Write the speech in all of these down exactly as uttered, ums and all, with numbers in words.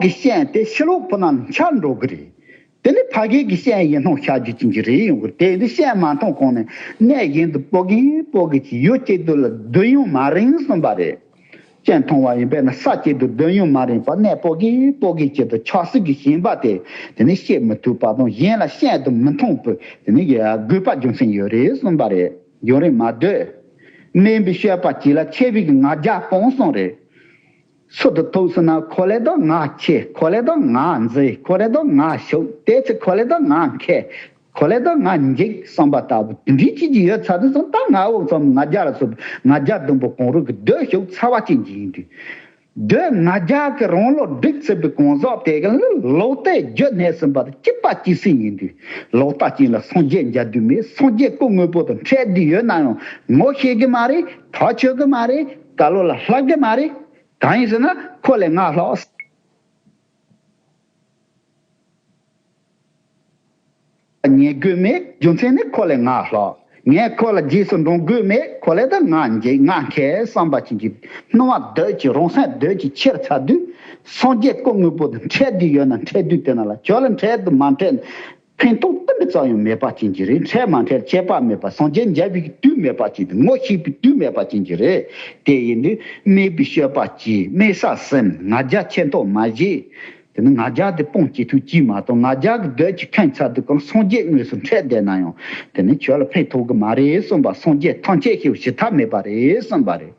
གི་སྤྱན་དེ་ཕྱི་ལོགས་ཕུ་ན་འཆར་འགྲོ་གི་རེད། དེ་ནི་ཕ་གི་གི་སྤྱན་ཡིན་སྣང་ཤར་རྒྱུ་ཅན་གྱི་རེད་ཡོང་གི་རེད། དེ་ནི་སྤྱན་མ་མཐོང་གོང་ནས་གནས་གཞན་དུ་སྤོ་གིན་སྤོ་གིན་གྱི་ཡུལ་གཅིག་ཏུ་ལ་སྡོད་ཡུན་མ་རིང་གསུངས་པ་རེད། སྤྱན་མཐོང་བ་ཡིན་པས་ན་ས་གཅིག་ཏུ་སྡོད་ཡུན་མ་རིང་བར་གནས་སྤོ་གིན་སྤོ་གིན་གཅིག་ཏུ་ཆགས་སྲིད་ཀྱི་ཞེན་པ་དེ་དེ་ནི་སྐྱེ་མི་ཐུབ་པ་དང་གཞན་ལ་སྤྱན་དུ་མི་མཐོང་བའི་དེ་ནི་དགོས་པ་རྒྱུ་མཚན་ཡོད་རེད་གསུངས་པ་རེད། ཡུན་རིང་མ་སྡོད། དམན་པའི་སྤྱོད་པ་གཅིག་ལ་ཆེ་བའི་ང་རྒྱལ་སྤོང་གསུངས་རེད། སུ་དང་ཐུག་སོང་ན་ཁོ་ལས་ད་ང་ཆེ། ཁོ་ལས་ད་ང་མཛེས། ཁོ་ལས་ད་ང་ཞུགས། དེ་ཚེ་ཁོ་ལས་ད་ང་མཁས། ཁོ་ལས་ད་ང་འཇིགས་བསམ་པ་ལྟ་བུ་དེ་འདྲའི་ཅིག་ཅིག་ཡོད་ཚར་དུས་སོང་ད་ང་འོག་ཙམ་ང་རྒྱལ་ལ་སོགས་ང་རྒྱལ་ལྡན་པོ་གང་རུང་གི་སྡོད་ཞུགས་ཚར་བ་ཅན་ཅིག་ཡིན་དུས། སྡོད་ང་རྒྱལ་གྱི་རང་ལོ་སྒྲིག་ཚུལ་པའི་གང་ཟག་དེ་ག་ལ་ལོག་ལྟས་རྒྱུ་གནས་ཟིན་པ་དང་གཅིག་པ་གཅིག་སྲིད་ཡིན་དུས། ལོག་ལྟ་ཅན་ལ་སངས་རྒྱས་མཇལ་དུས་མེད། སངས་རྒྱས་སྐུ་དངོས་པོ་དང་འཕྲད་དུས་ཡོད་ན་ཡང་ངོ་ཤེས་ཀྱི་མ་རེད། ཐག་ཆོད་ཀྱི་མ་རེད། བཀའ་སློབ་ལ་ལྷག་གི་མ་རེད། གང་ཡིན་ཟེར་ན་ཁོ་ལས་ང་ལྷག་ཉན་དགོས་མེད། རྒྱུ་མཚན་ནི་ཁོ་ལས་ང་ལྷག་ངས་ཁོ་ལ་རྗེས་སུ་འབྲང་དགོས་མེད། ཁོ་ལས་ད་ང་འཇིགས་ང་མཁས་བསམ་པ་ཅན་གྱི་སྣང་བ་འདོད་ཀྱི་རང་སེམས་འདོད་ཀྱི་ཕྱིར་ཚར་དུས། སངས་རྒྱས་སྐུ་དངོས་པོ་དང་འཕྲད་དུས་ཡོད་ན་འཕྲད་དུས་དེ་ན་ལ་ཁྱོད་ལ་འཕྲད་དུ་མ་འཕྲད་ཕན་ཐོགས་ཏི་མི་ཙམ་ཡང་མེད་པ་ཅན་གྱི་རེད། འཕྲད་མ་འཕྲད་ཁྱད་པར་མེད་པ། སངས་རྒྱས་མཇལ་བའི་དུས་མེད་པ་ཅན་དང་ངོ་ཤེས་པའི་དུས་མེད་པ་ཅན་གྱི་རེད། དེ་ཡིན་དུས་དམན་པའི་སྤྱོད་པ་གཅིག་དམན་ས་ཟིན། ང་རྒྱལ་ཆེ་མཐོང་མ་བྱེད། དེ་ནི་ང་རྒྱལ་དེ་སྤོང་བྱེད་ཐུབ་ཀྱི་མ་གཏོགས་ང་རྒྱལ་གྱི་འདོད་ཀྱི་ཁེངས་ཚར་དུས་གང་སངས་རྒྱས་དངོས་སུ་འཕྲད་བསྡད་ན་ཡང་དེ་ནི་ཁྱོད་ལ་ཕན་ཐོགས་ཀྱི་མ་རེད་གསུངས་པ། སངས་རྒྱས་ཐམས་ཅད་ཤེས་པའི་ཞི་ཐབས་མེད་པ་རེད་གསུངས་པ་རེད།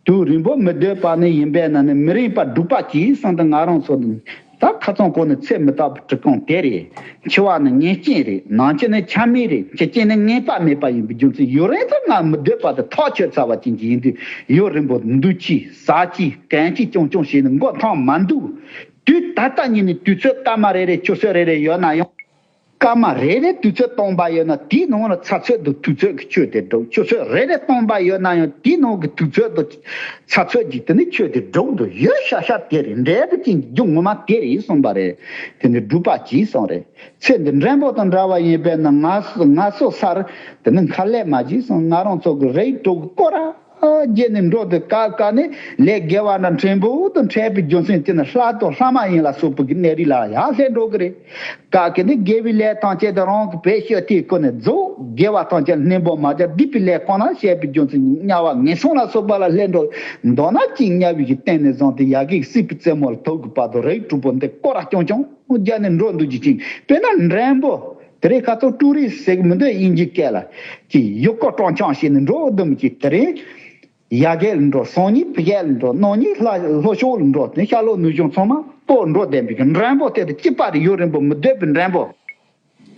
དུས་རིང་པོ་མི་སྡོད་པ་ནི་ཡིན་པས་ན་ནི་མི་རིང་བར་སྡུག་པ་གྱིས་གསུངས་ཏེ་ང་རང་ཚོ་ནི་ད་ཁ་ཚང་གོ་ནི་ཚེ་མི་རྟག་པའི་གྲི་གུམ་དེ་རེད། འཆི་བ་ནི་ངན་རྐྱེན་རེད། ནང་ཆོས་ནི་ཆ་མེད་རེད། འཆི་རྐྱེན་ནི་ངེས་པ་མེད་པ་ཡིན་པའི་རྒྱུ་མཚན་ཡུན་རིང་དུ་ང་མི་སྡོད་པ་དེ་ཐག་ཆོད་ཚར་བ་ཅན་གྱི་ཡིན་དུས་ཡུན་རིང་པོ་འདུག་ཅིག་ཟ་ཅིག་གན་ཅིག་ཅུང་ཅུང་བྱས་ནས་མགོ་ཐང་མ་འདུག་དུས་ད་ལྟ་ཉིད་ནས་དུས་ཚོད་སྐར་མ་རེ་རེ་ཆུ་ཚོད་རེ་རེ་ཡོད་ན་ཡང་། སྐར་མ་རེ་རེ་དུས་ཚོད་སྟོང་པ་ཡོད་ན་དེའི་ནང་ལ་ཚ་ཚོད་དང་དུས་ཚོད་ཀྱི་ཆོས་དེ་འགྲུབ། ཆུ་ཚོད་རེ་རེ་སྟོང་པ་ཡོད་ན་ཡང་དེའི་ནང་གི་དུས་ཚོད་དང་ཚ་ཚོད་ཀྱི་དེ་ནི་ཆོས་དེ་འགྲུབ་འདུག་ཡོད་ཤ་ཤ་དེ་རེད། འབྲས་བུ་ཅན་གྱི་རྒྱུ་ངོ་མ་དེ་རེད་གསུངས་པ་རེད། དེ་ནི་སྒྲུབ་པ་གྱིས་གསུངས་རེད། ཚེ་འདི་འབྲས་བུ་དང་འདྲ་བ་ཡིན་པས་ན་ང་སོ་ང་སོ་སར་དེ་ནི་མཁར་ལས་མ་གྱིས་གསུངས། ང་རང་ཚོ་གི་རིགས་དྲུག་གི་སྐོར་ར། རྗེས་ནས་འགྲོ་དུས་སྐབས་སྐབས་ནས་ལས་དགེ་བ་འདྲ་ཕྲན་བུ་དང་འཕྲད་པའི་རྒྱུ་མཚན་དེ་ནི་ལྷ་དང་ལྷ་མ་ཡིན་ལ་སོགས་པའི་གནས་རིས་ལ་ཡར་སླེབས་འགྲོ་གི་རེད། སྐབས་ཀྱི་ནི་དགེ་བའི་ལས་ཐམས་ཅད་དུ་རང་གི་བེད་སྤྱོད་དེའི་སྐོར་ནས་རྫོགས། དགེ་བ་ཐམས་ཅད་སྙིང་པོ་མ་བྱས་སྡིག་པའི་ལས་གང་ན་བྱས་པའི་རྒྱུ་མཚན་དམྱལ་བ་ངན་སོང་ལ་སོགས་པ་ལ་སླེབས་འགྲོ། མདོར་ན་གཅིག་དམྱལ་བའི་གི་སྟེང་ནས་བཟུང་སྟེ་ཡ་གིའི་སྲིད་པའི་རྩེ་མོ་ལ་ཐུག་གི་བར་དུ་རིགས་དྲུག་པོ་འདི་སྐོར་ར་རྐྱང་རྐྱང་རྒྱག་ནས་འགྲོ་འདུག་ཅིག་ཅིང་། དཔེར་ན་འབྲས་བུ། དེ་རིང་ཁ་ཚོ་ཀྲུའུ་རི་སི་ཟེར་གི་མི་འདུག་དབྱིན་ཇིའི་སྐད་ལ། ཅིག་ཡུལ་སྐོར་སྤྲོ་འཆམ་བྱས་ནས་འགྲོ་འདུག་མི་ཅིག་དེ་རིང་། ཡ་གི་ལ་འགྲོ། སང་ཉིན་བི་གའི་ལ་འགྲོ། གནངས་ཉིན་ལྷ་ལྷོ་ཕྱོགས་ལ་འགྲོ། དེ་ཤར་ལྷོ་ནུབ་བྱང་ཚང་མ་སྤོ་འགྲོ་བསྡད་པའི་གི་འབྲས་བུ་དེ་དང་གཅིག་པ་རེད། ཡུན་རིང་པོ་མི་སྡོད་པའི་འབྲས་བུ།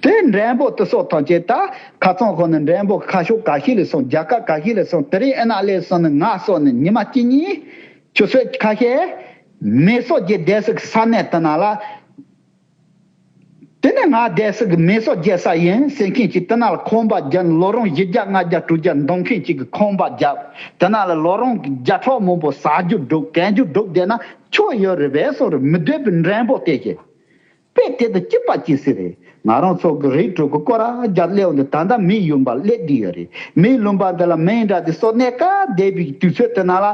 དེ་འབྲས་བུ་དེ་སོགས་ཐམས་ཅད་ད་ཁ་ཚང་ཁོ་ནི་འབྲས་བུ་ཁ་ཕྱོགས་ག་ཤེད་ལ་སོང་། རྒྱལ་ཁབ་ག་ཤེད་ལ་སོང་། དེ་རིང་ཨེ་ན་ལས་སོང་ནི་ང་སོང་ནི་ཉི་མ་གཅིག་གཉིས་ཆུ་ཚོད་ཁ་ཤས་མེ་སོགས་ཀྱི་བསྡད་ས་གི་ས་གནས་དེ་ན་ལ། དེ་ནས་ང་བསྡད་ས་གི་མེ་སོགས་རྒྱག་ས་ཡིན་ཟེར་མཁན་གྱི་དེ་ན་ལ་ཁང་པ་རྒྱག་ལོ་རིམ་བཞི་བརྒྱ་ལྔ་བརྒྱ་དྲུག་བརྒྱ་འདོན་མཁན་གཅིག་གི་ཁང་པ་རྒྱག་དེ་ན་ལ་ལོ་རིམ་བརྒྱ་ཕྲག་མང་པོ་ཟ་རྒྱུ་སྒྲུབ་གན་རྒྱུ་སྒྲུབ་བསྡད་ན་ཆོག་ཡོད་རེད་པས་སོ་རེད། མི་སྡོད་པའི་འབྲས་བུ་དེ་ཞེས། དཔེ་དེ་དང་གཅིག་པ་གཅིག་སྲིད་རེད། ང་རང་ཚོ་གི་རིགས་དྲུག་གི་སྐོར་ར་རྒྱག་སླེབས་འདི་ད་ལྟ་མིའི་ཡུལ་པ་སླེབས་བསྡད་ཡོད་རེད། མིའི་ལུང་པ་འདི་ལ་མིའི་འདྲ་དེ་སོ་གནས་སྐབས་བསྡད་པའི་དུས་ཚོད་དེ་ན་ལ་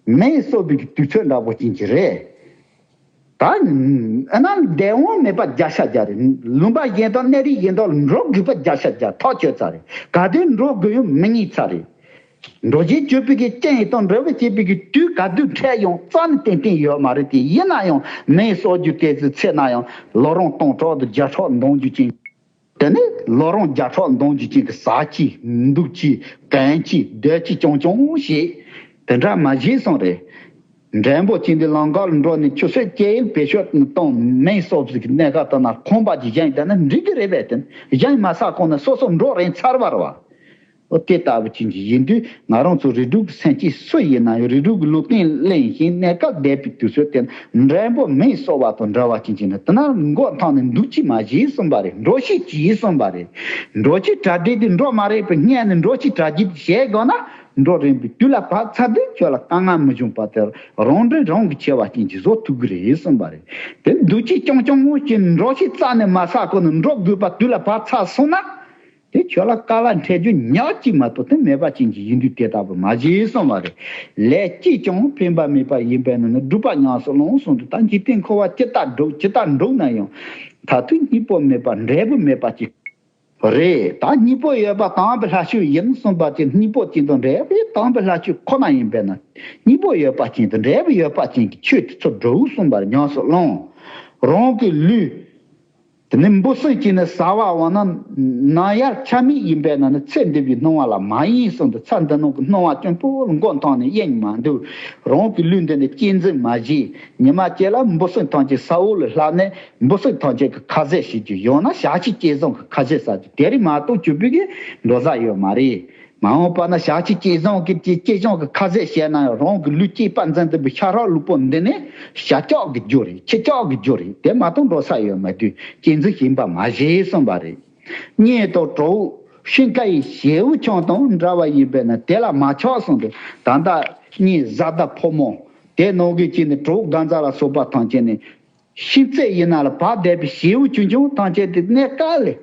མིའི་གསོ་བའི་དུས་ཚོད་འདྲ་པོ་ཅན་གྱི་རེད། ད་ཨ་ན་འདས་འོང་མེད་པ་བརྒྱ་ཆ་བརྒྱ་རེད། ལུང་པ་གཞན་དང་གནས་རིགས་གཞན་དག་ལ་འགྲོ་དགོས་པ་བརྒྱ་ཆ་བརྒྱ་ཐག་ཆོད་ཚར་རེད། ག་དུས་འགྲོ་དགོས་ཡོད་མི་ངེས་ཚར་རེད། འགྲོ་བྱེད་སྤྱོད་པའི་གི་རྐྱེན་ཡིན་དང་འབྲེལ་བ་བྱེད་པའི་གི་དུས་ག་དུས་འཕྲད་ཡོང་རྩ་ནས་ཏན་ཏན་ཡོད་མ་རེད་དེ། ཡིན་ན་ཡང་མིའི་གསོ་རྒྱུ་དེ་ཚོའི་ཚེ་ན་ཡང་ལོ་རིམ་སྟོང་ཕྲག་དང་བརྒྱ་ཕྲག་འདོན་རྒྱུ་ཅན། དེ་ནས་ལོ་རིམ་བརྒྱ་ཕྲག་འདོན་རྒྱུ་ཅན་གྱི་ཟ་ཅིག་འདུག་ཅིག་གན་ཅིག་སྡོད་ཅིག་ཅུང་ཅུང་ཞིག་དེ་འདྲ་མ་བྱས་སོང་རེད། འབྲས་བུ་ཅན་དེ་ལམ་ཁ་ལ་འགྲོ་ནས་ཆུ་ཚོད་སྐྱེལ་བེད་སྤྱོད་གཏོང་མེད་སོགས་ཀྱི་གནས་སྐབས་དེ་ན་ཁང་པ་ཅིག་བཞེངས་བསྡད་ན་འགྲིག་གི་རེད་པས། དེ་བཞེངས་མ་ཚར་གོང་ནས་སོ་སོ་འགྲོ་རན་ཚར་བ་རེད་བ། ཨོ་དེ་ལྟ་བུ་ཅན་གྱི་ཡིན་དུས་ང་རང་ཚོ་རིགས་དྲུག་གི་སེམས་ཅན་སུ་ཡིན་ན་ཡང་རིགས་དྲུག་གི་ལུང་བསྟན་ལེན་ཞིང་གནས་སྐབས་བསྡད་པའི་དུས་ཚོད་དེ་འབྲས་བུ་མིའི་གསོ་བ་དང་འདྲ་བ་ཅན་གྱི་ནི་དེ་ན་མགོ་ཐང་ནས་འདུག་ཅིག་མ་བྱས་གསུངས་པ་རེད། འགྲོ་ཤེས་ཀྱིས་གསུངས་པ་རེད། འགྲོ་ཅིག་གྲ་སྒྲིག་དེ་འགྲོ་མ་རེད་པའི་སྔོན་ནས་འགྲོ་ཅིག་གྲ་སྒྲིག་བྱས་དགོས་ན་འགྲོ་རན་པའི་དུས་ལ་བབ་ཚར་དུས་ཁྱོད་ལ་དཀའ་ངལ་མི་འབྱུང་བ་དེ་རང་འདྲེན་རང་གི་ཆེ་བ་ཅན་གྱི་བཟོ་ཐུབ་ཀྱི་རེད་གསུངས་པ་རེད། དེ་འདུག་ཅིག་ཅུང་ཅུང་ངུ་ཅིག་འགྲོ་ཤེས་རྩ་ནས་མ་ཟ་གོ་ནས་འགྲོ་དགོས་པ་དུས་ལ་བབ་ཚར་སོང་ན། དེ་ཁྱོད་ལ་དཀའ་ལས་འཕྲད་རྒྱུ་ཉག་གཅིག་མ་གཏོགས་དེ་མེད་པ་ཅན་གྱི་ཡིན་དུས་དེ་ལྟ་བུ་མ་བྱེད་གསུངས་པ་རེད། ལས་ཅིས་ཀྱང་ཕན་པ་མེད་པ་ཡིན་པས་ན་ནི་སྒྲུབ་པ་ཉམས་སུ་བླང་གསུངས་དུས། ད་འཇིག་རྟེན་འཁོར་བ་ཇི་ལྟར་འགྲོ་ཇི་ལྟར་འགྲོ་ན་ཡང་མཐར་ཐུག་གཉིས་པོ་མེད་པ་འབྲས་བུ་མེད་པ་ཅིག་རེད། ད་གཉིས་པོ་ཡོད་པ་དམ་པའི་ལྷ་ཆོས་ཡིན་གསུངས་པ་དེ་གཉིས་པོ་གཅིག་དང་འབྲས་བུ་དམ་པའི་ལྷ་ཆོས་ཁོ་ན་ཡིན་པས་ན། གཉིས་པོ་ཡོད་པ་ཅན་དང་འབྲས་བུ་ཡོད་པ་ཅན་གྱི་ཆོས་དེ་ཚོ་སྒྲུབ་གསུངས་པར་ཉམས་སུ་བླང་། རང་གི་ལུས། དེ་ནས་འབུ་སྲིན་གྱིས་ནི་ཟ་བ་འོང་ན་ནམ་ཡར་ཆ་མེད་ཡིན་པས་ན་ནི་ཚེ་འདི་པའི་སྣང་བ་ལ་མ་ཡེངས་གསུངས་ཏེ། ཚེ་འདི་ནང་གི་སྣང་བ་ཅན་པོ་ལ་མགོ་འཐོམས་ནས་གཡེང་མ་འདུག་རང་གི་ལུས་འདི་ནི་གཅེས་འཛིན་མ་བྱེད། ཉི་མ་གཅིག་ལ་འབུ་སྲིན་ཐམས་ཅད་ས་འོག་ལ་ལྷག་ནས་འབུ་སྲིན་ཐམས་ཅད་ཀྱི་ཁ་ཟས་བྱེད་རྒྱུ། ཡང་ན་ཞག་གཅིག་གཅེས་བཟུང་གི་ཁ་ཟས་ཟ་རྒྱུ། དེ་རིགས་མ་གཏོགས་གྱུར་པའི་གི་འགྲོ་ས་ཡོད་མ་རེད། མ་འོངས་པ་ན་ཞག་གཅིག་གཅེས་བཟུང་གི་གཅེས་གཅེས་བཟུང་གི་ཁ་ཟས་བྱས་ན་ཡང་རང་གི་ལུས་གཅེས་པར་འཛིན་ཐུབ་པའི་ཤ་ཁྲག་ལུས་པོ་འདི་ནི་ཤ་ཁྱག་གི་རྒྱུ་རེད། ཁྱི་ཁྱག་གི་རྒྱུ་རེད། དེ་མ་གཏོགས་འགྲོ་ས་ཡོད་མ་དུས་གཅེས་འཛིན་ཞིམ་པ་མ་བྱེད་གསུངས་པ་རེད། གཉེན་དང་གྲོགས་ཤིང་ཀ་ཡི་ཞེའུ་ཆུང་དང་འདྲ་བ་ཡིན་པས་ན་དེ་ལ་མ་ཆགས་གསུངས་ཏེ། ད་ལྟ་གཉེན་བཟའ་ཟླ་ཕོ་མོ་དེ་ནང་གི་གཅིག་ནི་གྲོགས་དགའ་མཛའ་ལ་སོགས་པ་ཐམས་ཅད་ནི་ཤིང་རྩེ་ཡིན་ན་ལ་བབས་བསྡད་པའི་ཞེའུ་ཆུང་ཆུང་ཐམས་ཅད་དེ་གནས་སྐབས་ལས།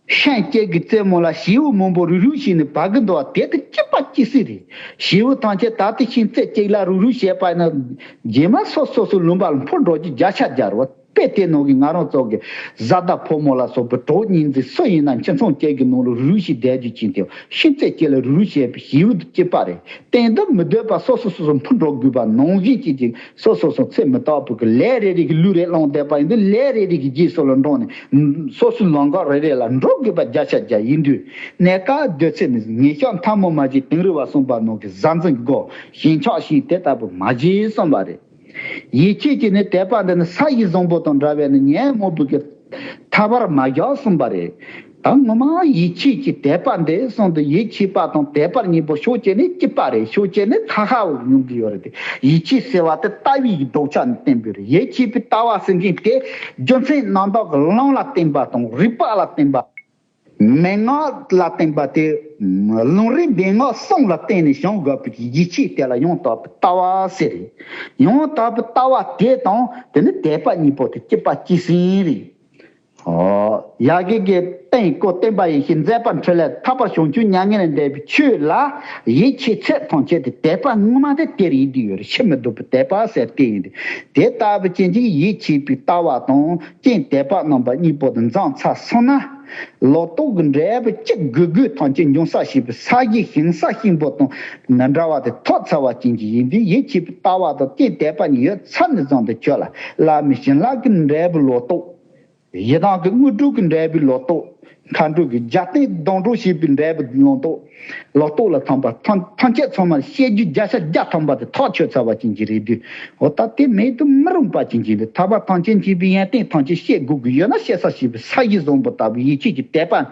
ཤིང་སྐྱེས་ཀྱི་རྩེ་མོ་ལ་ཞེའུ་མང་པོ་རུག་རུག་བྱས་ནས་བབས་ཀྱི་འདུག་བ། དེ་དེ་སྐྱིད་པ་སྐྱིད་སྲིད་རེད། ཞེའུ་ཐམས་ཅད་ད་ལྟ་ཤིང་རྩེ་གཅིག་ལ་རུག་རུག་བྱས་པ་ཡིན་ན་རྗེས་མ་སོ་སོ་སོའི་ལུང་པ་ལ་འཕུར་འགྲོ་རྒྱུ་བརྒྱ་ཆ་བརྒྱ་རེད་བ། དཔེ་དེ་ནང་གི་ང་རང་ཚོ་གི་བཟའ་ཟླ་ཕོ་མོ་ལ་སོགས་པའི་གྲོགས་གཉེན་འཛིན་སུ་ཡིན་ན་ཁྱིམ་ཚང་གཅིག་གི་ནང་ལ་རུག་རུག་བྱས་བསྡད་རྒྱུ་ཅན་དེ་ཤིང་རྩེ་གཅིག་ལ་རུག་རུག་བྱས་པའི་ཞེའུ་དེ་སྐྱིད་པ་རེད། གཏན་དུ་མི་སྡོད་པ་སོ་སོ་སོ་སོ་འཕུར་འགྲོ་དགོས་པ་ནང་བཞིན་གྱི་ཅིག་སོ་སོ་སོ་ཚེ་མི་རྟག་པའི་གི་ལས་རེ་རེ་གི་ལུས་རེ་བླངས་བསྡད་པ་ཡིན་དུས། ལས་རེ་རེ་གི་རྗེས་སུ་ལ་འགྲོ་ནས་སོ་སོའི་ལམ་ཁ་རེ་རེ་ལ་འགྲོ་དགོས་པ་བརྒྱ་ཆ་བརྒྱ་ཡིན་དུས། གནས་སྐབས་སྡོད་ཚེ་ནི་ངེས་ཤེས་ཐལ་མོ་མ་བྱས་དིང་རི་བ་གསུངས་པ་ནང་གི་གཟའ་འཛིན་སྒོ་ཞེན་ཆགས་ཞེས་དེ་ལྟ་བུ་མ་བྱེད་གསུངས་པ་རེད། ཡིད་ཆེས་ཀྱིས་ནི་དད་པ་འདི་ནི་ས་གཞི་བཟང་པོ་དང་འདྲ་བས་ནི་ཉོན་མོངས་པའི་གི་ཐར་པར་མ་བཞག་གསུངས་པ་རེད། ད་ངོ་མ་ཡིད་ཆེས་ཀྱི་དད་པ་འདི་གསུངས་དུས། ཡིད་ཆེས་པ་དང་དད་པར་གཉིས་པོ་ཕྱོགས་གཅིག་ནས་སྐྱིད་པ་རེད། ཕྱོགས་གཅིག་ནས་ཁ་ཁ་བོ་ཡོང་གི་ཡོད་རེད་དེ། ཡིད་ཆེས་ཟེར་བ་དེ་ལྟ་བའི་གི་ལྡོག་ཆ་ནས་བསྟན་པའི་རེད། ཡིད་ཆེས་པའི་ལྟ་བ་ཟེར་མཁན་དེ་རྒྱུ་མཚན་རྣམ་དག་གི་ལམ་ལ་བརྟེན་པ་དང་། རིགས་པ་ལ་བརྟེན་པ། མན་ངག་ལ་བརྟེན་པ་དེ། ལམ་རིམ་མན་ངག་གསུམ་ལ་བརྟེན་ནས་བྱུང་དགོས་པའི་ཡིད་ཆེས་དེ་ལ་ཡང་དག་པའི་ལྟ་བ་ཟེར་རེད། ཡང་དག་པའི་ལྟ་བ་དེ་དང་དེ་ནི་དད་པ་གཉིས་པོ་དེ་སྐྱིད་པ་སྐྱིད་སྲིད་རེད། ཨོ། ཡ་གི་གེ་སྟེང་སྐོར་བསྟན་པ་ཡེ་ཤེས་མཛད་པ་འཕྲིན་ལས་ཐར་པ་བྱང་ཆུབ་མྱ་ངན་ལས་འདས་པའི་ཆོས་ལ་ཡིད་ཆེས་ཚད་ཐམས་ཅད་དེ་དད་པ་ངོ་མ་དེ་དེར་ཡིན་དུས་ཡོད་རེད། ཕྱིར་མི་ལྡོག་པའི་དད་པ་ཟེར་དེ་ཡིན་དུས། དེ་ལྟ་བུ་ཅན་གྱི་ཡིད་ཆེས་པའི་ལྟ་བ་དང་རྐྱེན་དད་པ་རྣམ་པ་གཉིས་པོ་དེ་འཛོམས་ཚར་སོང་ན། ལོག་རྟོག་གི་འབྲས་བུ་ཅི་དགོས་དགོས་ཐམས་ཅད་འབྱུང་ས་ཞེས་པའི་ས་གཞི་ཞིང་ས་གཤིན་པོ་དང་མི་འདྲ་བ་དེ་ཐོབ་ཚར་བ་ཅན་གྱི་ཡིན་དུས། ཡིད་ཆེས་པའི་ལྟ་བ་དང་རྐྱེན་དད་པ་གཉིས་ཡོད་ཚར་ནས་བཟུང་སྟེ་ཁྱོད་ལ་བླ་མའི་བྱིན་རླབས་ཀྱི་འབྲས་བུ་ལོག་རྟོག་ཡི་དམ་གྱི་དངོས་གྲུབ་ཀྱི་འབྲས་བུའི་ལོག་རྟོག་མཁའ་འགྲོ་གི་རྒྱབ་རྟེན་སྡོང་གྲོགས་བྱེད་པའི་འབྲས་བུ་ལོག་རྟོག་ལོག་རྟོག་ལ་ཐམས་པ་ཐམས་ཐམས་ཅད་ཚང་མ་བཤད་རྒྱུ་བརྒྱ་ཆ་བརྒྱ་ཐམ་པ་དེ་ཐག་ཆོད་ཚར་བ་ཅན་གྱི་རེད་དུས། འོ་ད་དེ་མེད་དུ་མི་རུང་པ་ཅན་གྱི་རེད། ཐར་པ་ཐམས་ཅད་མཁྱེན་པའི་ཡོན་ཏན་ཐམས་ཅད་བཤད་དགོས་ཀྱི་ཡོད་ན་བཤད་ས་ཞེས་པའི་ས་གཞི་བཟང་པོ་ལྟ་བུའི་ཡིད་ཆེས་ཀྱི་དད་པ།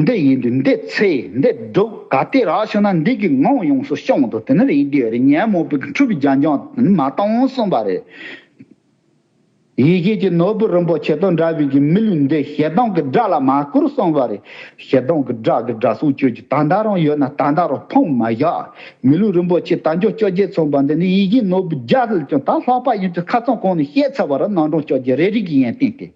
འདི་ཡིན་དུས་འདི་ཚེ་འདི་སྒྲུབ་ག་དེ་རག་བྱུང་ན་འདི་གི་ངང་ཡོངས་སུ་སྐྱོང་དུ་དེ་ནི་རེད་དུས་རེད། ཉོན་མོངས་པའི་འཁྲུལ་པའི་རྒྱ་འབྱམས་མ་གཏོང་གསུངས་པ་རེད། ཡེ་ཤེས་ཀྱི་ནོར་བུ་རིན་པོ་ཆེ་དང་འདྲ་བའི་གི་མི་ལུས་འདི་ཞེ་སྡང་གི་དགྲ་ལ་མ་བསྐུར་གསུངས་པ་རེད། ཞེ་སྡང་གི་དགྲ་གི་དགྲ་སྲོག་གཅོད་རྒྱུ་ད་ལྟ་རང་ཡོད་ན་ད་ལྟ་རང་ཕངས་མ་བཞག་མི་ལུས་རིན་པོ་ཆེ་དལ་འབྱོར་བཅོ་བརྒྱད་མཚོན་པ་འདི་ནི་ཡེ་ཤེས་ནོར་བུ་བརྒྱ་ལ་ཀྱང་ད་ལྷག་པ་ཡིན་དུས་ཁ་ཚང་གོང་ནས་བཤད་ཚར་བ་རེད། རྣམ་གྲངས་བཅོ་བརྒྱད་རེ་རེ་གི་ཡོན་ཏན་དེ།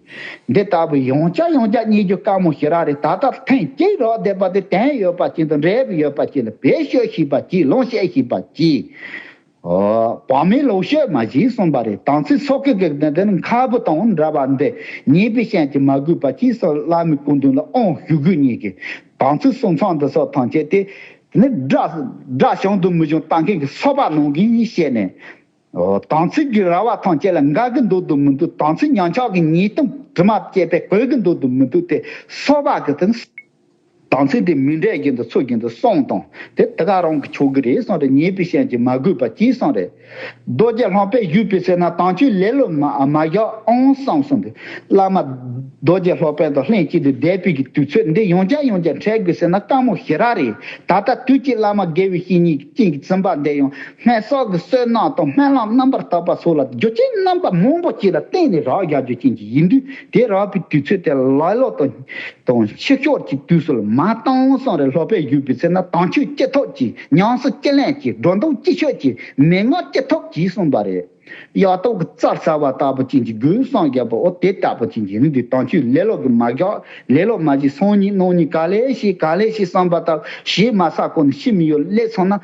འདི་ལྟ་བུ་ཡང་བསྐྱར་ཡང་བསྐྱར་རྙེད་རྒྱུ་དཀའ་མོ་ཞེ་དྲག་རེད། ད་ལྟ་ཐེངས་གཅིག་རག་བསྡད་པ་དེ་དོན་ཡོད་པ་ཅིག་དང་འབྲས་བུ་ཡོད་པ་ཅིག་ལ་བེད་སྤྱོད་ཤེས་པ་གྱིས། ལོངས་སྤྱོད་ཤེས་པ་གྱིས། ཨོ། བག་མེད་ལོག་སྤྱོད་མ་བྱེད་གསུངས་པ་རེད། དམ་ཚིག་སྲོག་གི་གེགས་དེ་ནི་མཁར་བུ་དང་འདྲ་བ་འདི་ཉེས་པའི་ཞེན་གྱིས་མ་གོས་པ་གྱིས་སོགས་བླ་མའི་སྐུ་མདུན་ལ་དབང་ཞུ་དགོས་ཉེས་ཀྱི་དམ་ཚིག་གསུམ་ཚང་འདི་སོགས་ཐམས་ཅད་དེ་དེ་ནི་དགྲ་དགྲ་བྱུང་དང་མི་བྱུང་ལྟ་མཁན་གྱི་སོ་པ་ནང་བཞིན་བཤད་ནས། ཨོ། དམ་ཚིག་གི་ར་བ་ཐམས་ཅད་ལ་འགལ་གྱི་འདུག་དང་མི་འདུག་དམ་ཚིག་ཉམས་ཆག་གི་ཉེས་ལྟུང་དྲི་མ་བཅས་པས་གོས་ཀྱི་འདུག་དང་མི་འདུག་དེ་སོ་པ་གི་དང་། དམ་ཚིག་དེ་མི་འདྲེས་ཀྱི་འདུག་ཚུལ་གྱི་འདུག་གསུངས་དང་། དེ་དེ་ག་རང་གི་ཆོག་གི་རེད་གསུངས་རེད། ཉེས་པའི་ཞེན་གྱིས་མ་གོས་པ་གྱིས་གསུངས་རེད། རྡོ་རྗེ་སློབ་དཔོན་བཞུགས་པའི་ཚེ་ན་དམ་ཆོས་ལེ་ལོ་མ་མ་བཞག་ཨང་གསུངས་གསུངས་ཏེ། བླ་མ་རྡོ་རྗེ་སློབ་དཔོན་དང་ལྷན་ཅིག་ཏུ་བསྡད་པའི་གི་དུས་ཚོད་འདི་ཡང་བསྐྱར་ཡང་བསྐྱར་འཕྲད་དགོས་ཟེར་ན་དཀའ་མོ་ཞེ་དྲག་རེད། ད་ལྟ་དུས་ཀྱི་བླ་མ་དགེ་བའི་བཤེས་གཉེན་གྱི་སྤྱན་གྱིས་བཙུན་པ་འདི་ཡང་སྨན་གསོག་གི་བསོད་ནམས་དང་སྨོན་ལམ་རྣམ་པར་དག་པ་སོགས་ལ་རྒྱུ་རྐྱེན་རྣམ་པ་མང་པོ་ཅིག་ལ་བརྟེན་ནས་རག་རྒྱག་རྒྱུ་ཅན་གྱི་ཡིན་དུས། དེ་རག་པའི་དུས་ཚོད་དེ་ལ་ལོ་དང་དང་ཕྱི་ཤོག་གི་དུས་སུ་མ་བཏང་གསུངས་རེད། སློབ་དཔོན་བཞུགས་པའི་ཚེ་ན་དམ་ཆོས་ཅི་ཐོབ་ཀྱིས། ཉམས་སུ་ཅི་ལེན་གྱིས། སྒྲོ་འདོགས་ཅི་ཆོད་ཀྱིས། མན་ངག་ཅི་ཐོབ་ཀྱིས་གསུངས་པ་རེད། གཡག་ཐོག་གི་རྩྭ་ཟ་བ་ལྟ་བུ་ཅན་གྱི་རྒོད་སངས་རྒྱས་པ། འོ་དེ་ལྟ་བུ་ཅན་གྱི་རིགས་འདི་དང་ཆོས་ལེ་ལོ་གི་མ་རྒྱག་ལེ་ལོ་མ་བྱེད། སང་ཉིན་གནངས་ཉིན་ག་ལེ་ཤེས་ག་ལེ་ཤེས་བསམ་པ་ལྟ་བུ་ཞེས་མ་ཟ་གོ་ནས་ཤི་མི་ཡོད་ལས་སོང་ན།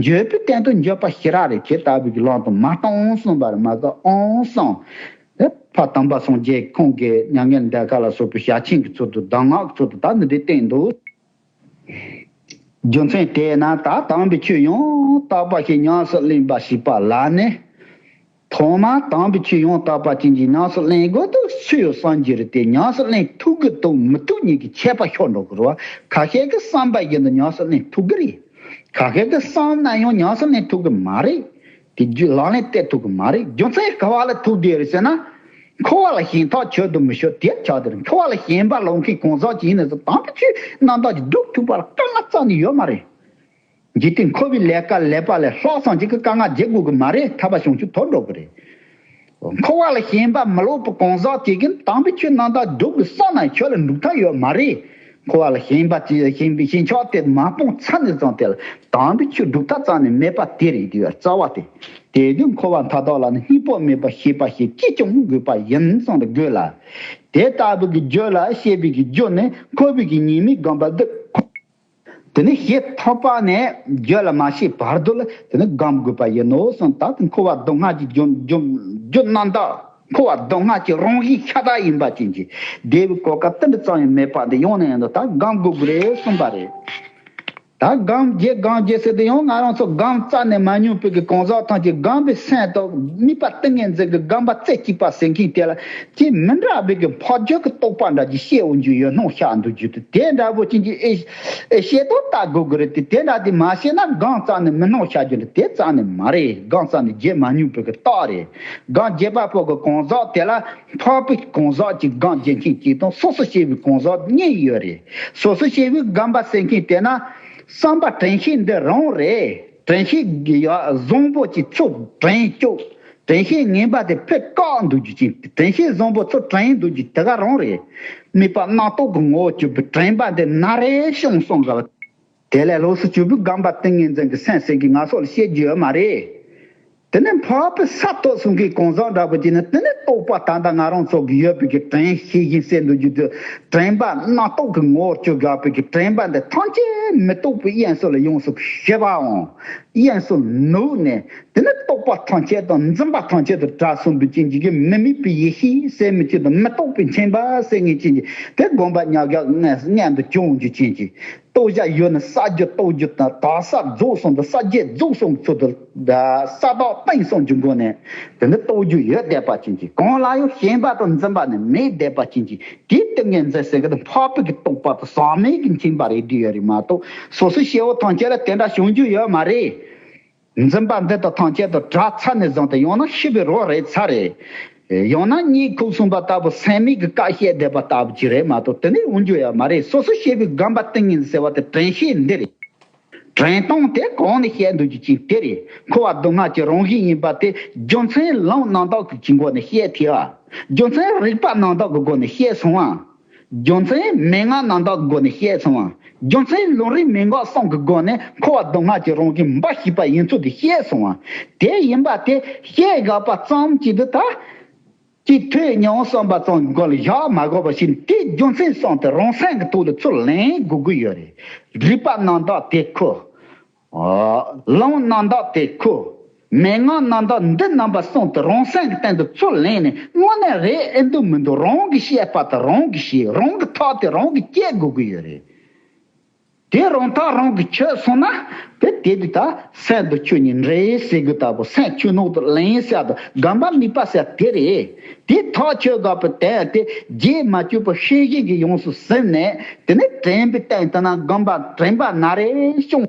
འགྱོད་པའི་སྟེང་དུ་འགྱོད་པ་ཞེ་དྲག་རེད། ཁྱེད་ལྟ་བུ་གི་ལམ་དུ་མ་གཏོང་གསུངས་པ་རེད། མ་གཏོགས་ཨང་གསུངས། ཨེ་ཕ་དམ་པ་སངས་རྒྱས་ཁོང་གིས་མྱ་ངན་འདས་ཁ་ལ་སོགས་པའི་ཞལ་ཆེམས་ཀྱི་ཚུལ་དུ་གདམས་ངག་གི་ཚུལ་དུ་ད་འདི་འདྲའི་བསྟན་འདུག་རྒྱུ་མཚན་དེས་ན་ད་དམ་པའི་ཆོས་ཡང་དག་པ་ཞིག་ཉམས་སུ་ལེན་པ་ཞེས་པ་ལ་ནི། ཐོག་མར་དམ་པའི་ཆོས་ཡང་དག་པ་ཅན་གྱི་ཉམས་སུ་ལེན་དགོས་དུས་ཆོས་སངས་རྒྱས་རེད་དེ། ཉམས་སུ་ལེན་ཐུབ་ཀྱི་དང་མི་ཐུབ་གཉིས་ཀྱི་ཁྱད་པར་ཤོར་འགྲོ་གི་རེད་བ། ཁ་ཤས་ཀྱིས་བསམ་པ་བཞིན་དུ་ཉམས་སུ་ལེན་ཐུབ་ཀྱི་རེད། ཁ་ཤས་ཀྱིས་བསམ་ན་ཡང་ཉམས་སུ་ལེན་ཐུབ་ཀྱི་མ་རེད། དེ་རྒྱུ་ལག་ལེན་བསྟར་ཐུབ་ཀྱི་མ་རེད། རྒྱུ་མཚན་ག་བ་ལ་ཐུག་བསྡད་རེད་ཟེར་ན། འཁོར་བ་ལ་ཞེན་ཐག་ཆོད་དུ་མི་ཤོར་དེ་ཆགས་དེ་རེད། འཁོར་བ་ལ་ཞེན་པ་སློང་མཁན་གང་ཟག་ཅིག་ཡིན་ན་ཟེར། དམ་པའི་ཆོས་རྣམ་དག་ཅིག་སྒྲུབ་ཐུབ་པ་ལ་དཀའ་ངལ་རྩ་ནས་ཡོད་མ་རེད། འཇིག་རྟེན་འཁོར་བའི་ལས་ཀ་ལས་པ་ལས་ལྷག་ཙམ་ཅིག་གི་དཀའ་ངལ་འཇལ་དགོས་ཀྱི་མ་རེད། ཐར་པ་བྱང་ཆུབ་ཐོབ་འགྲོ་གི་རེད། འཁོར་བ་ལ་ཞེན་པ་མི་སློང་པའི་གང་ཟག་ཅིག་གིས་དམ་པའི་ཆོས་རྣམ་དག་སྒྲུབ་དགོས་བསམ་ན་ཁྱོད་ལ་འགྲུབ་ཐབས་ཡོད་མ་རེད། འཁོར་བ་ལ་ཞེན་པ་ཅིག་ཞེན་པའི་ཞེན་ཆགས་དེ་མ་སྤངས་ཚར་ནས་བཟུང་སྟེ་ལ་དམ་པའི་ཆོས་སྒྲུབ་ཐབས་རྩ་ནས་མེད་པ་དེ་རེད། དེ་རྩ་བ་དེ། དེ་དུས་འཁོར་བ་མཐའ་དག་ལ་ནི་སྙིང་པོ་མེད་པར་ཤེས་པ་ཞིག་ཅིས་ཀྱང་དགོས་པ་ཡིན་གསུངས་ཏེ་དགོས་ལ། དེ་ལྟ་བུ་གི་རྒྱུད་ལ་ཤེས་པའི་གི་རྒྱུ་ནི་འཁོར་བའི་གི་ཉེས་དམིགས་སྒོམ་པ་འདི། དེ་ནི་ཤེས་ཐོབ་པ་ནས་རྒྱུད་ལ་མ་ཤེས་བར་དུ་ལ་དེ་ནི་སྒོམ་དགོས་པ་ཡིན་ནོ་གསུངས། ད་དེ་འཁོར་བ་སྡུག་བསྔལ་གྱི་རྒྱུ་རྒྱུ་རྒྱུ་རྣམ་དག་འཁོར་བ་སྡུག་བསྔལ་གྱི་རང་བཞིན་ཤ་སྟག་ཡིན་པ་ཅན་གྱི་བདེ་བའི་གོ་སྐབས་དེ་འདྲ་ཙམ་ཡང་མེད་པ་འདི་ཡོང་ནས་ཡང་དུ་ད་སྒོམ་དགོས་ཀྱི་རེད་གསུངས་པ་རེད། ད་སྒོམ་རྒྱུ་སྒོམ་རྒྱུ་ཟེར་དུས་ཡང་ང་རང་ཚོ་སྒོམ་རྩ་ནས་མ་མྱོང་བའི་གི་གང་ཟག་ཐམས་ཅད་སྒོམ་པའི་སེམས་དང་དམིགས་པ་ཏིང་ངེ་འཛིན་གྱི་སྒོམ་པ་རྩེ་གཅིག་པ་ཟེར་མཁན་དེ་ལ་ཅིག་མི་འདྲ་བའི་གི་འཕགས་རྒྱུད་ཀྱི་རྟོགས་པ་འདྲ་ཅིག་ཤེས་འོང་རྒྱུ་ཡོད་སྣང་ཤར་འདུག་རྒྱུ་དེ་དེ་འདྲ་བོ་ཅན་གྱི་ཨེ་ཨེ་ཤེས་རྟོགས་ལྟ་དགོས་ཀྱི་རེད་དེ། དེ་འདྲ་དེ་མ་ཤེས་ན་སྒོམ་རྩ་ནས་མི་སྣང་ཤར་རྒྱུ་འདྲ་དེ་རྩ་ནས་མ་རེད། སྒོམ་རྩ་ནས་རྒྱུད་མ་མྱོང་བའི་གི་རྟགས་རེད། སྒོམ་རྒྱུད་པ་པོ་གི་གང་ཟག་དེ་ལ་འཕགས་པའི་གང་ཟག་ཅིག་སྒོམ་རྒྱུ་མཁན་གཅིག་དང་སོ་སོ་སྐྱེ་བོའི་གང་ཟག་གཉིས་ཡོད་རེད། སོ་སོ་སྐྱེ་བོའི་སྒོམ་པ་ཟེར་མཁན་དེ་ན། བསམ་པ་དྲན་ཤེས་འདི་རང་རེད། དྲན་ཤེས་ཀྱི་ཡ་བཟང་པོ་ཅིག་ཚུར་དྲན་བཅུག་དྲན་ཤེས་ངན་པ་དེ་ཕར་བཀག་འདུག་རྒྱུ་ཅན། དྲན་ཤེས་བཟང་པོ་ཚུར་དྲན་འདུག་རྒྱུ་དེ་ག་རང་རེད། དམིགས་པ་རྣམ་རྟོག་གི་ངོ་བོར་གྱུར་པའི་དྲན་པ་འདི་ན་རེ་བྱུང་སོང་ཟེར་བ། དེ་ལས་ལོགས་སུ་གྱུར་པའི་སྒོམ་པ་ཏིང་ངེ་འཛིན་གྱི་སེམས་ཟེར་གྱི་ང་ཚོ་ལ་བཤད་རྒྱུ་ཡོད་མ་རེད། དེ་ནས་འཕགས་པའི་ས་ཐོབ་གསུང་མཁན་གང་ཟག་འདྲ་པོ་ཅིག་ནི་དེ་ནས་རྟོགས་པ་ད་ལྟ་ང་རང་ཚོ་གི་ཡོད་པའི་གི་དྲན་ཤེས་བཞིན་གསལ་འདུག་རྒྱུ་དེ་དྲན་པ་རྣམ་རྟོག་གི་ངོ་བོར་གྱུར་དགོས་པའི་གི་དྲན་པ་འདི་ཐམས་ཅད་མི་རྟོག་པའི་དབྱིངས་སུ་ལ་ཡོངས་སུ་ཤེས་པའང་དབྱིངས་སུ་ནུབ་ནས་དེ་ནས་རྟོག་པ་ཐམས་ཅད་དང་འཛིན་པ་ཐམས་ཅད་དུ་བྲལ་སོང་བའི་རྐྱེན་གྱིས་མི་དམིགས་པའི་ཡེ་ཤེས་ཟེར་མི་ཅིག་དང་མི་རྟོག་པའི་མཁྱེན་པ་ཟེར་མཁན་ཅན་གྱི་དེ་སྒོམ་པ་མྱ་གག་མངལ་དུ་བྱུང་རྒྱུ་ཅན་གྱི། རྟོགས་བྱ་ཡོད་ན་ས་རྒྱུ་རྟོགས་རྒྱུ་དང་དག་ས་རྫོགས་སོང་དང་ས་བརྒྱད་རྫོགས་སོང་གི་ཚུལ་དུ་ས་བདག་བཏིང་སོང་རྒྱུ་སྒོ་ནས་དེ་ནི་རྟོགས་རྒྱུ་ཡོད་བསྡད་པ་ཅན་གྱི་གང་ལ་ཡང་ཞེན་པ་དང་འཛིན་པ་ནི་མེད་བསྡད་པ་ཅན་གྱི་དེའི་ཏིང་ངེ་འཛིན་ཟེར་གི་དང་འཕགས་པའི་གི་རྟོགས་པ་དང་ཟག་མེད་ཀྱི་མཁྱེན་པ་རེད་བསྡད་ཡོད་རེད་མ་གཏོགས་སོ་སོའི་སྐྱེ་བོ་ཐམས་ཅད་ལ་དེ་འདྲ་བྱུང་རྒྱུ་ཡོད་མ་རེད། འཛིན་པ་འདི་དག་ཐམས་ཅད་དུ་བྲལ་ཚར་ནས་བཟུང་སྟེ་ཡང་ན་ཤི་བའི་རོ་རེད་ཚར་རེད། ཡང་ན་གཉིད་ཁུག་སོང་པ་ལྟ་བུ་སེམས་མེད་ཀྱི་སྐད་བཤད་བསྡད་པ་ལྟ་བུ་ཅིག་རེད་མ་གཏོགས་དེ་ནས་འོང་རྒྱུ་ཡང་མ་རེད། སོ་སོ་སྐྱེ་བོའི་སྒོམ་པ་ཏིང་ངེ་འཛིན་ཟེར་བ་དེ་དྲན་ཤེས་འདི་རེད། དྲན་སྟངས་དེ་གོང་ནས་བཤད་འདུག་རྒྱུ་ཅན་དེ་རེད། འཁོར་བ་སྡུག་བསྔལ་གྱི་རང་བཞིན་ཡིན་པ་དེ་རྒྱུ་མཚན་ལམ་རྣམ་དག་གི་སྒོ་ནས་བཤད་ཐལ་བ། རྒྱུ་མཚན་རིགས་པ་རྣམ་དག་གི་སྒོ་ནས་བཤད་སོང་བ། རྒྱུ་མཚན་མན་ངག་རྣམ་དག་གི་སྒོ་ནས་བཤད་སོང་བ། རྒྱུ་མཚན་ལམ་རིམ་མན་ངག་གསུམ་གྱི་སྒོ་ནས་འཁོར་བ་སྡུག་བསྔལ་གྱི་རང་བཞིན་འབའ་ཞིག་པ་ཡིན་ཚུལ་དེ་བཤད་སོང་བ། དེ་ཡིན་པ་དེ་བཤད་དགོས་པ་ཙམ་གྱིས་དུ་ད། ཅིག་ཐོས་མྱོང་བསམ་པ་ཙམ་མགོ་ལ་བཞག་མ་དགོས་པ་ཞིག་དེ་རྒྱུ་མཚན་གསུམ་དེ་རང་སེམས་ཀྱི་ཐོག་ལ་ཚུར་ལེན་དགོས་ཀྱི་ཡོད་རེད། རིགས་པ་རྣམ་དག་དེ་ཁོ། ལམ་རྣམ་དག་དེ་ཁོ། མན་ངག་རྣམ་དག་འདི་རྣམ་པ་གསུམ་དེ་རང་སེམས་ཀྱི་སྟེང་དུ་ཚུར་ལེན་ནས་དངོས་གནས་རེད་ཨེ་འདུག་མི་འདུག་རང་གི་ཤེས་པ་དང་རང་གི་ཤེས་རང་གི་ཐག་དེ་རང་གིས་བཅད་དགོས་ཀྱི་ཡོད་རེད། དེ་རང་ཐག་རང་གིས་ཆོད་སོང་ན་དེ་དེ་དུས་ད་སེམས་དང་ཆོས་གཉིས་འདྲེས་ཟེར་དགོས་ལྟ་བུ་སེམས་ཆོས་ནོར་དུ་ལེན་ཟེར་དང་སྒོམ་པ་དམིགས་པ་ཟེར་དེ་རེད། དེ་ཐག་ཆོད་དགོས་པའི་དོན་དེ་རྗེས་མ་གཅོད་པ་ཤེས་བཞིན་གྱིས་ཡོངས་སུ་ཟིན་ནས་དེ་ནས་དྲན་པའི་སྟེང་དུ་ན་སྒོམ་པ་དྲན་པ་ན་རེ་བྱུང་།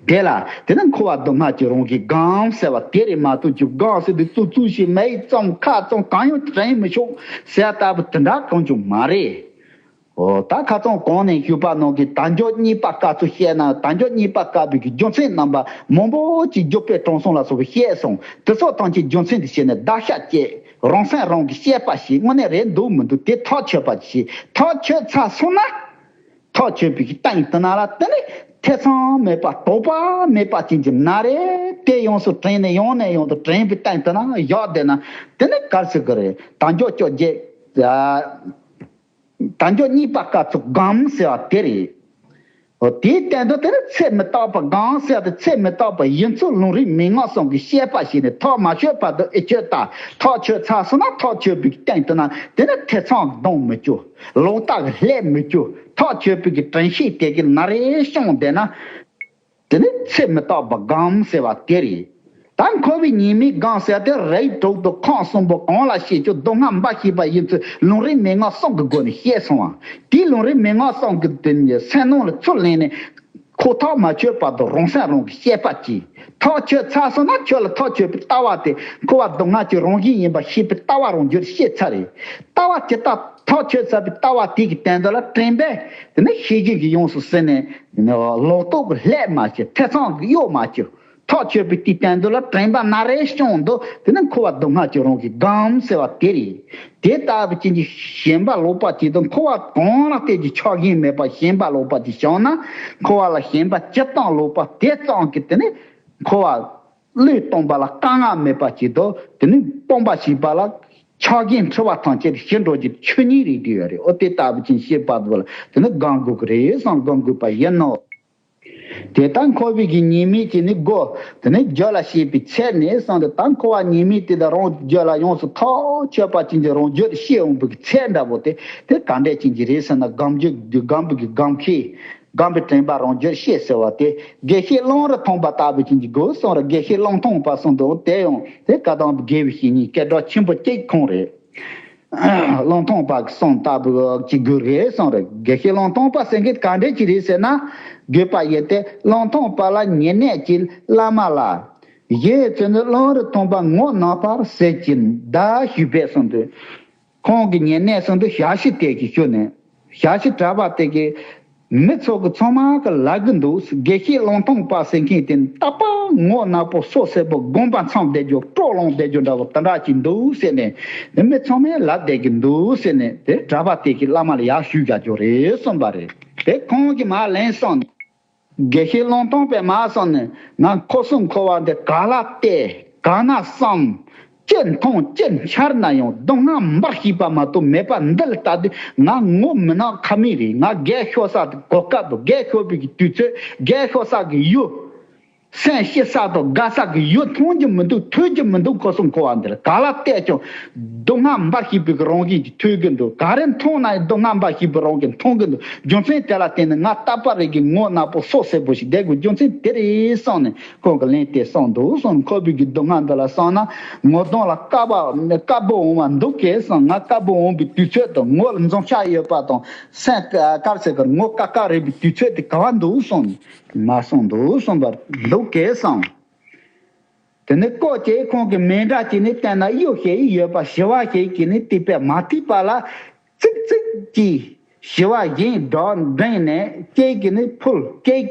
དེ་ལ་དེ་ནི་འཁོར་བ་སྡུག་བསྔལ་གྱི་རང་བཞིན་སྒོམ་ཟེར་བ་དེ་རེད་མ་གཏོགས་ཀྱི་སྒོམ་ཟེར་དུས་ཙུག་ཙུག་ཞིག་མིག་བཙུམ་ཁ་བཙུམ་གང་ཡང་དྲན་མི་ཆོག་ཟེར་ལྟ་བུ་དེ་འདྲ་གང་བྱུང་མ་རེད། འོ་ད་ཁ་སང་གོང་ནས་ཞུས་པ་ནང་གི་དལ་འབྱོར་རྙེད་པ་སྐབས་སུ་བཤད་ན་དལ་འབྱོར་རྙེད་པ་སྐབས་པའི་གི་རྒྱུ་མཚན་རྣམ་པ་མང་པོ་ཅིག་རྒྱུ་དཔེ་དྲང་སྲོང་ལ་སོགས་པའི་བཤད་སོང་དེ་ཚོ་ཐམས་ཅད་རྒྱུ་མཚན་དུ་བྱས་ནས་བརྡར་ཤ་བཅད་རང་སེམས་རང་གི་བཤད་པ་ཞིག་དངོས་གནས་རེད་འདུག་མི་འདུག་དེ་ཐག་ཆོད་པ་ཞིག་ཐག་ཆོད་ཚར་སོང་ན། ཐག་ཆོད་པའི་གཏན་དུ་ན་ལ་དེ་ནི་ཐེ་ཚོམ་མེད་པ་དོགས་པ་མེད་པ་ཅན་གྱི་ན་རེ་ དེ་ཡོངས་སུ་དྲན་ནས་ཡང་ནས་ཡང་དུ་དྲན་པའི་སྟེང་དུ་ན་བཞག་བསྡད་ན། དེ་ནི་ག་རེ་ཟེར་གི་རེད། དལ་འབྱོར་བཅོ་བརྒྱད། ཨ། དལ་འབྱོར་རྙེད་པ་དཀའ་ཚེགས་སྒོམ་ཟེར་བ་དེ་རེད། འོ། དེའི་སྟེང་དུ་དེ་ནི་ཚེ་མི་རྟག་པ་སྒོམ་ཟེར་བ་དེ། ཚེ་མི་རྟག་པ་ཡུན་ཚོད་ལུང་རིགས་མན་ངག་གསུམ་གྱི་བཤད་པ་ཞིག་ནས། ཐག་མ་ཆོད་བར་དུ་ཨེ་ཆོད་ལྟ། ཐག་ཆོད་ཚར་སོང་ན་ཐག་ཆོད་པའི་སྟེང་དུ་ན་དེ་ནི་ཐེ་ཚོམ་གདོང་མི་སྐྱོ། ལོག་ལྟ་གི་ལྷད་མི་སྐྱོ། ཐག་ཆོད་པའི་གི་དྲན་ཤེས་དེ་གི་ན་རེ་བྱུང་བསྡད་ན། དེ་ནི་ཚེ་མི་རྟག་པ་སྒོམ་ཟེར་བ་དེ་རེད། ད་འཁོར་བའི་ཉེས་དམིགས་སྒོམ་ཟེར་དེ་རིགས་དྲུག་ཏུ་ཁམས་གསུམ་པོ་གང་ལ་བཤད་ཀྱང་སྡུག་བསྔལ་འབའ་ཞིག་པ་ཡིན་ཚུལ་ལུང་རིགས་མན་ངག་གསུམ་གྱི་སྒོ་ནས་བཤད་སོང་བ། དེའི་ལུང་རིགས་མན་ངག་གསུམ་གྱི་དེ་ནི་སེམས་ནང་ལ་ཚུར་ལེན་ནས། ཁོ་ཐག་མ་ཆོད་བར་དུ་རང་སེམས་རང་གིས་བཤད་པ་གྱིས། ཐག་ཆོད་ཚར་སོང་ན་ཁྱོད་ལ་ཐག་ཆོད་པའི་ལྟ་བ་དེ་འཁོར་བ་སྡུག་བསྔལ་གྱི་རང་བཞིན་ཡིན་པ་ཤེས་པའི་ལྟ་བ་རང་རྒྱུད་ཤེས་ཚར་རེད། ལྟ་བ་ཇི་ལྟར་ཐག་ཆོད་ཚར་བའི་ལྟ་བ་དེ་གི་སྟེང་དུ་ལ་དྲན་པས་དེ་ནི་ཤེས་བཞིན་གྱིས་ཡོངས་སུ་ཟིན་ནས། ལོག་རྟོག་གི་ལྷད་མ་སྐྱེ། ཐེ་ཚོམ་གྱི་གཡོ་མ་སྐྱེ། ཐག་ཆོད་པའི་དུས་སྟེང་དུ་ལ་དྲན་པ་ན་རེ་བྱུང་དུ་དེ་ནི་འཁོར་བ་སྡུག་བསྔལ་གྱི་རང་གི་སྒོམ་ཟེར་བ་དེ་རེད། དེ་ལྟ་བུ་ཅན་གྱི་ཞེན་པ་ལོག་པ་ཅིག་དང་། འཁོར་བ་གང་ལ་བལྟས་ཀྱི་ཆགས་ཞེན་མེད་པ། ཞེན་པ་ལོག་པ་ཅིག་བྱུང་ན། འཁོར་བ་ལ་ཞེན་པ་ཇི་ལྟར་ལོག་པ་དེ་ཙམ་གྱིས་དེ་ནི་འཁོར་བ་བློས་གཏོང་པ་ལ་དཀའ་ངལ་མེད་པ་ཅིག་དང་། དེ་ནི་སྤོང་བ་ཞེས་པ་ལ་ཆགས་ཞེན་འཁྲི་བ་ཐམས་ཅད་ཞི་འགྲོ་གྱི་ཆོས་ཉིད་རེད་བསྡད་ཡོད་རེད། འོ། དེ་ལྟ་བུ་ཅན་ཤེས་པ་དེ་ལ་དེ་ནི་སྒོམ་དགོས་ཀྱི་རེད་བསམ། སྒོམ་དགོས་པ་ཡིན་ནོ། དེ་ལྟར་འཁོར་བའི་གི་ཉེས་དམིགས་ཀྱི་ནི་སྒོ་དེ་ནི་རྒྱུད་ལ་བཤད་པའི་ཚད་ནས་བསམ་སྟེ། ད་འཁོར་བ་ཉེས་དམིགས་དེ་དག་རང་རྒྱུད་ལ་ཡོངས་སུ་ཐག་ཆོད་པ་ཅན་གྱི་རང་རྒྱུད་བཤད་འོང་བའི་གི་ཚད་འདྲ་པོ་དེ། དེ་ག་འདྲས་ཅན་གྱི་རེད་ཟེར་ན། སྒོམ་རྒྱུད་སྒོམ་པའི་གི་སྒོམ་ཁེ། སྒོམ་པའི་དྲན་པ་རང་རྒྱུད་བཤད་ཟེར་བ་དེ། དགེ་བཤེས་གླང་རི་མཐོང་པ་ལྟ་བུ་ཅན་གྱི་སྒོ་གསུམ་རེད། དགེ་བཤེས་གླང་མཐོང་པ་གསུམ་དུ་དེ་ཡང་དེ་བཀའ་གདམས་དགེ་བའི་བཤེས་གཉེན་སྐད་གྲགས་ཆེན་པོ་གཅིག་ཁོང་རེད། གླང་མཐོང་པ་གསུམ་ལྟ་བུ་ཅིག་དགོས་རེད་གསུངས་རེད། དགེ་བཤེས་གླང་མཐོང་པ་ཟེར་མཁན་ག་འདྲས་ཅིག་རེད་ཟེར་ན། དགོས་པ་ཡོད་དེ། གླང་མཐོང་པ་ལ་ཉེ་གནས་ཀྱི་བླ་མ་ལ། གཞན་ཚོས་ནི་གླང་རི་མཐོང་པ་ངོ་ན་བར་ཟེར་གྱིན་བརྡ་ཞུས་པས་གསུངས་དུས། ཁོང་གི་ཉེ་གནས་གསུམ་དུ་ཞལ་བཞུགས་དེ་གི་ཞུ་ནས། ཞལ་བཞུགས་གྲྭ་པ་དེ་གིས། མི་ཚོ་གི་ཚང་མ་གི་ལབ་གི་འདུག། དགེ་བཤེས་གླང་མཐོང་པ་ཟེར་མཁན་དེ་རྟག་པར་ངོ་ནག་པོ་སོ་སེར་པོ་དགོངས་པ་མཚམས་བསྡད་རྒྱུ་སྤྲོ་ལངས་བསྡད་རྒྱུ་འདྲ་བོ་དེ་འདྲ་ཅིག་འདུག་ཟེར་ནས། མི་ཚང་མས་ལབ་བསྡད་ཀྱི་འདུག་ཟེར་ནས། དེ་གྲྭ་པ་དེ་གིས་བླ་མ་ལ་ཡར་ཞུས་བཞག་རྒྱུ་རེད་གསུངས་པ་རེད། དེ་ཁོང་གིས་མར་ལན་གསུངས་ནས། དགེ་བཤེས་གླང་མཐོང་པས་མར་གསུངས་ནས། ང་འཁོར་གསུམ་འཁོར་བ་འདི་ག་ལ་བལྟས། ག་ན་བསམ། ཅི་མཐོང་ཅི་འཆར་ན་ཡང་སྡུག་བསྔལ་འབའ་ཞིག་པ་མ་གཏོགས་མེད་པ་འདི་ལ་ལྟ་དུས། ང་ངོ་མི་ནག་ཁ་མིག་རེད། ང་སྒལ་ཤོར་ས་དེ་གོ་སྐབས་དང་། སྒལ་ཤོར་བའི་གི་དུས་ཚོད། སྒལ་ཤོར་ས་གི་ཡུལ། སེམས་སྐྱིད་ས་དང་དགའ་ས་གི་ཡུལ་མཐོང་རྒྱུ་མི་འདུག། ཐོས་རྒྱུ་མི་འདུག། འཁོར་གསུམ་འཁོར་བ་འདི་ལ་ག་ལ་བལྟས་ཀྱང་སྡུག་བསྔལ་འབའ་ཞིག་པའི་གི་རང་བཞིན་གྱིས་ཐོས་ཀྱི་འདུག། ག་རེ་མཐོང་ན་ཡང་སྡུག་བསྔལ་འབའ་ཞིག་པའི་རང་བཞིན་མཐོང་གི་འདུག། རྒྱུ་མཚན་དེ་ལ་བརྟེན་ནས་ང་རྟག་པར་རེ་གི་ངོ་ནག་པོ་སོ་སེར་པོ་ཞིག་བསྡད་དགོས། རྒྱུ་མཚན་དེ་རེད་གསུངས་ནས། ཁོང་གིས་ལན་དེ་གསུངས་འདུག་གསུངས། འཁོར་བའི་གི་སྡུག་བསྔལ་འདི་ལ་བསམ་ན་ངོ་གདོང་ལ་དཀར་པོ་དཀར་པོ་འོང་བ་འདུག་གས་གསུངས། ང་དཀར་པོ་འོང་བའི་དུས་ཚོད་དང་། ངོ་ལ་འཛུམ་ཆག་ཡོད་པ་དང་། སེམས་དཀར་ཟེར་གི་ངོ་དཀར་དཀར་རེད་པའི་དུས་ཚོད་དེ་ག་བ་འདུག་གསུངས། མ་གསུངས་འདུག་གསུངས་པར་འདུག་གས་གསུངས། དེ་ནས་ཀོ་ཅེ་ཁོང་གིས་མིང་འདྲ་བྱས་ནས་བསྟན་ན། གཡུ་ཞིག་ཡོད་པ་ཞི་བ་ཞིག་གིས་ནི་ཐིགས་པས་མ་ཐིགས་པ་ལ། ཙིག་ཙིག་གིས་ཞི་བ་བཞིན་སྒྲོག་འདྲེན་ནས་ལྕེ་གིས་ནི་ཕུལ། ལྕེ།